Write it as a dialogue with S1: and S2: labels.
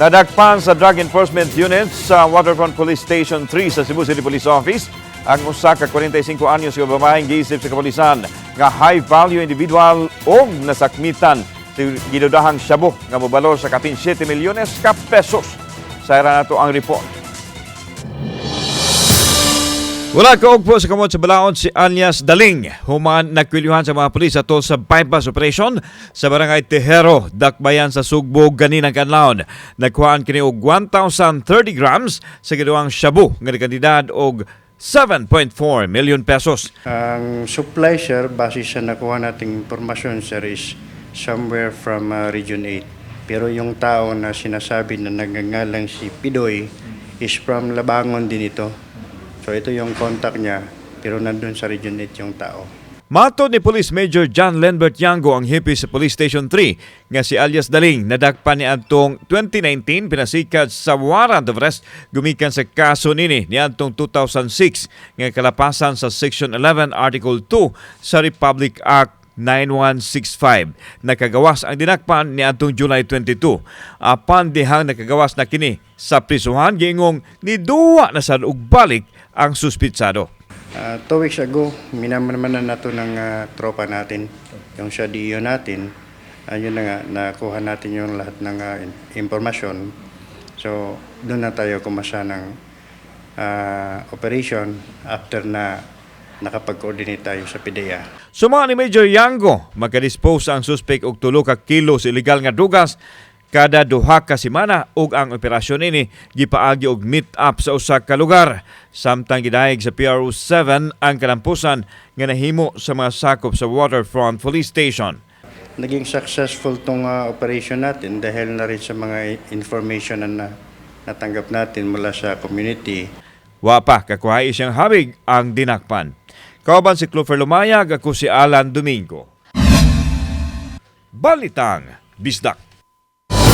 S1: Nadakpan sa Drug Enforcement Unit sa Waterfront Police Station 3 sa Cebu City Police Office ang usa ka 45 anyos nga babaeng giisip sa kapolisan nga high value individual og nasakmitan sa gidudahang shabu nga mobalor sa kapin 7 milyones ka pesos. Sa nato ang report. Wala kaugpo sa kamot sa balaod si alias Daling human nakwilyuhan sa mga pulis atol sa bypass operation sa Barangay Tejero, Dakbayan sa Sugbo ganinang kadlawon. Nagkuhaan kini og 1,030 grams sa giduang shabu nga kantidad og 7.4 million pesos.
S2: Ang supply, sir, base sa nakuha nating impormasyon, sir, is somewhere from Region 8. Pero yung tao na sinasabi na nagngangalang si Pidoy is from Labangon din ito. So ito yung contact niya, pero nandun sa Region 8 yung tao.
S1: Matod ni Police Major John Lenbert Yango, ang hepe sa Police Station 3, nga si alias Daling nadakpan ni adtong 2019 pinasikat sa warrant of arrest gumikan sa kaso nini niadtong 2006 nga kalapasan sa Section 11 Article 2 sa Republic Act 9165. Nakagawas ang dinakpan ni adtong July 22. Apan dihang nakagawas na kini sa prisuhan, giingong niduwa na sad og balik ang suspitsado.
S2: 2 weeks ago, minamanmanan na to ng tropa natin, yung sa DO natin. Ayun na nga, nakuha natin yung lahat ng impormasyon. So, doon na tayo kumasa ng operation after na nakapag-coordinate tayo sa PDEA.
S1: Sumala ni Major Yango, makadispose ang suspect og 3 ka kilo sa illegal nga drugas kada 2 ka semana ug ang operasyon ini gipaagi og meet up sa usa ka lugar, samtang gidayeg sa PRO 7 ang kalampusan nga nahimo sa mga sakop sa Waterfront Police Station.
S2: Naging successful tong operation natin dahil na rin sa mga information na natanggap natin mula sa community.
S1: Wa pa kakuha siyang habig ang dinakpan. Kauban si Clover Lumayag, ako si Alan Domingo. Balitang Bisdak.